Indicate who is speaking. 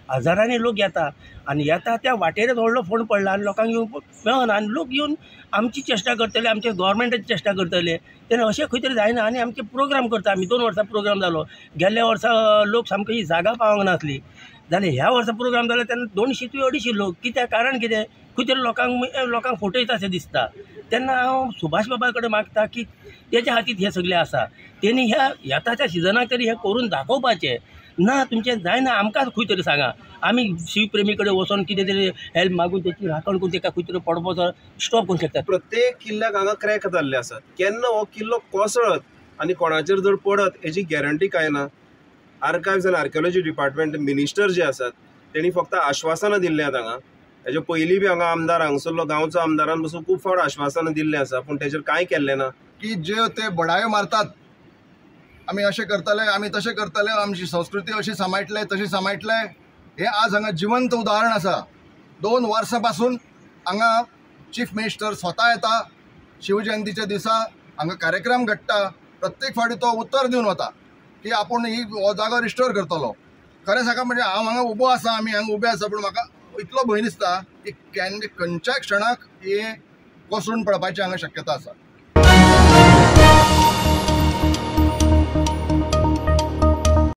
Speaker 1: हजारांनी लोक येता आनी येता त्या वाटेरच व्हडलो फोंड पडला आनी लोकांक येवंक मेळना आनी लोक येवन आमची चेश्टा करतले, आमच्या गोवोरमेंटाची चेश्टा करतले. तेन्ना अशें खंय तरी जायना. आनी आमचे प्रोग्राम करता आमी, 2 वर्सां प्रोग्राम जालो. गेल्ल्या वर्सा लोक सामकी ही जागा पावंक नासली, जाल्यार ह्या वर्सा प्रोग्राम जालो तेन्ना 200 ते 250 लोक. कित्याक? कारण कितें? खंय तरी लोकांक फटयता अशें दिसता. तेन्ना हांव सुभाष बाबा कडेन मागता की तेच्या हातींत हें सगळें आसा, तेणी ह्या येताच्या सिजनाक तरी हें करून दाखोवपाचें. ना तुमचें जायना आमकां खंय तरी सांगा, आमी शिवप्रेमी कडेन वचोन कितें तरी हेल्प मागून तेची राखण करून तेका खंय तरी पडपाचो स्टॉप करूंक शकतात.
Speaker 2: प्रत्येक किल्ल्याक हांगा क्रॅक जाल्ले आसात. केन्ना हो किल्लो कोसळत आनी कोणाचेर जर पडत हेजी गॅरंटी कांय ना. आर्कायव्स आनी आर्किओलॉजी डिपार्टमेंट मिनिस्टर जे आसात तेणी फक्त आश्वासनां दिल्लीं आहात हांगा. हेजे पयलीं बी हांगा आमदार हांगसरलो गांवचो आमदारान पसून खूब फावट आश्वासनां दिल्लीं आसा, पूण तेजेर कांय केल्लें ना.
Speaker 3: की जे ते बडायो मारतात, आमी अशें करतले, आमी तशें करतले, आमची संस्कृती अशी सांबाळटले, तशी सांबाळटले, हें आज हांगा जिवंत उदाहरण आसा. 2 वर्सां पासून हांगा चीफ मिनिस्टर स्वता येता, शिवजयंतीच्या दिसा हांगा कार्यक्रम घडटा, प्रत्येक फावटी तो उत्तर दिवन वता की आपूण ही हो जागो रिस्टोर करतलो. खरें सांगा म्हणजे हांव हांगा उबो आसा, आमी हांगा उबे आसा, पूण म्हाका इतलो भंय दिसता की केन्ना खंयच्याय क्षणाक हे कोसळून पडपाची हांगा शक्यता आसा.